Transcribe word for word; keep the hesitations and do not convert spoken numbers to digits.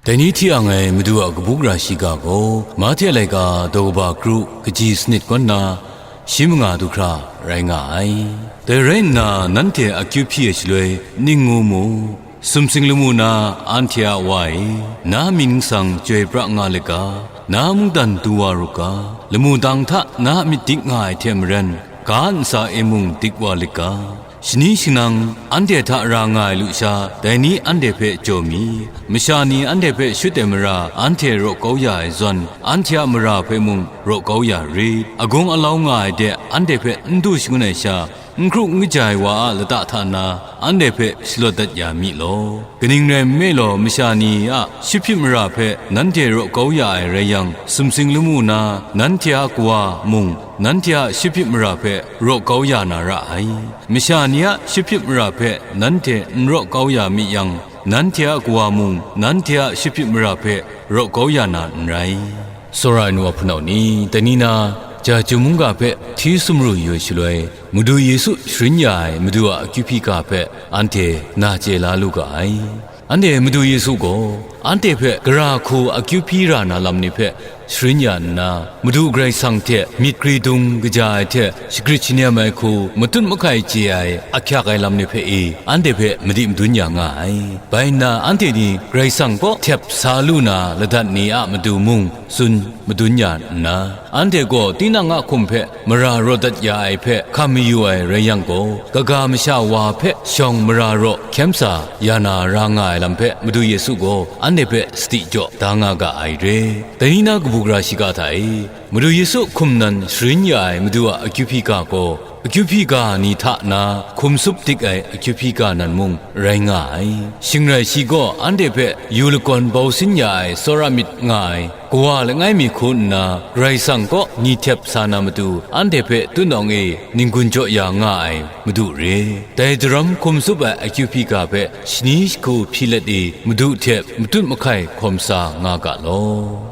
Dai ni hti ang ai Madu a kabu gara shiga gaw, Mahte a laika daw kaba kru kaji sanit kaw nna, shi manga du hkra rai nga ai. Dai rai nna, nanhte akyu hpyi ai shaloi ning ngu mu, sumsing lamu na anhte a wa e, na mying nsang chyoi pra nga lit ga, na mungdan du wa ru ga, lamu dang hta na myit dik nga ai hte maren, ga ntsa e mung dik wa lit ga, shani shanang anhte hta ra nga ai lusha, dai ni anhte hpe jaw mi, masha ni anhte hpe shut ai mara anhte raw kau ya ai zawn, anhte a mara hpe mung raw kau ya rit. Agung alau nga ai de anhte hpe n du shangun ai sha, n hkru n kaja ai wa a lata hta na anhte hpe shalawt dat ya mi law. Kaning rai nme law, masha ni a shipyit mara hpe nanhte raw kau ya ai rai yang, sumsing lamu na nanhte a Kawa mung nanhte a shipyit mara hpe raw kau ya na ra ai. Masha ni a shipyit mara hpe nanhte n raw kau ya mi yang, nanhte a Kawa mung nanhte a shipyit mara hpe raw kau ya na n rai. Tsawra ai nu a hpunau ni, dai ni na, Jahtum mungga hpe hti sumru yu ai shaloi, Madu Yesu sharin ya ai Madu a akyu hpyi ga hpe anhte na chye la lu ga ai. Anhte Madu Yesu gaw, anhte hpe gara hku akyu hpyi ra na lam ni hpe sharin ya nna, Madu Karai Kasang hte myit kri dung kaja ai hte shagrit shanem ai hku matut mahkai chye ai ahkyak ai lam ni hpe e, anhte hpe madi madun ya nga ai. Bai nna, anhte ni Karai Kasang kaw htep sa lu na ladat ni a matu mung tsun madun ya nna, anhte gaw tinang a hkum hpe mara raw dat ya ai hpe hkam mayu ai rai yang gaw, kaga masha wa hpe shawng mara raw hkyem sa ya na ra nga ai lam hpe Madu Yesu gaw anhte hpe sadi jaw da nga ga ai re. Dai ni na kabu gara shiga hta e, Madu Yesu hkum nan sharin ya ai Madu a akyu hpyi ga gaw, akyu hpyi ga ni hta na hkum sup dik ai akyu hpyi ga nan mung rai nga ai. Shing rai shi gaw anhte hpe yu lagawn bau sin ya ai tsawra myit nga ai Kawa langai mi hku nna, Karai Kasang kaw ni htep sa na matu anhte hpe tutnawng e ning-gun jaw ya nga ai Madu re. Dai daram hkum sup ai akyu hpyi ga hpe shani jahku hpyi let e Madu hte matut mahkai hkawm sa nga ga law.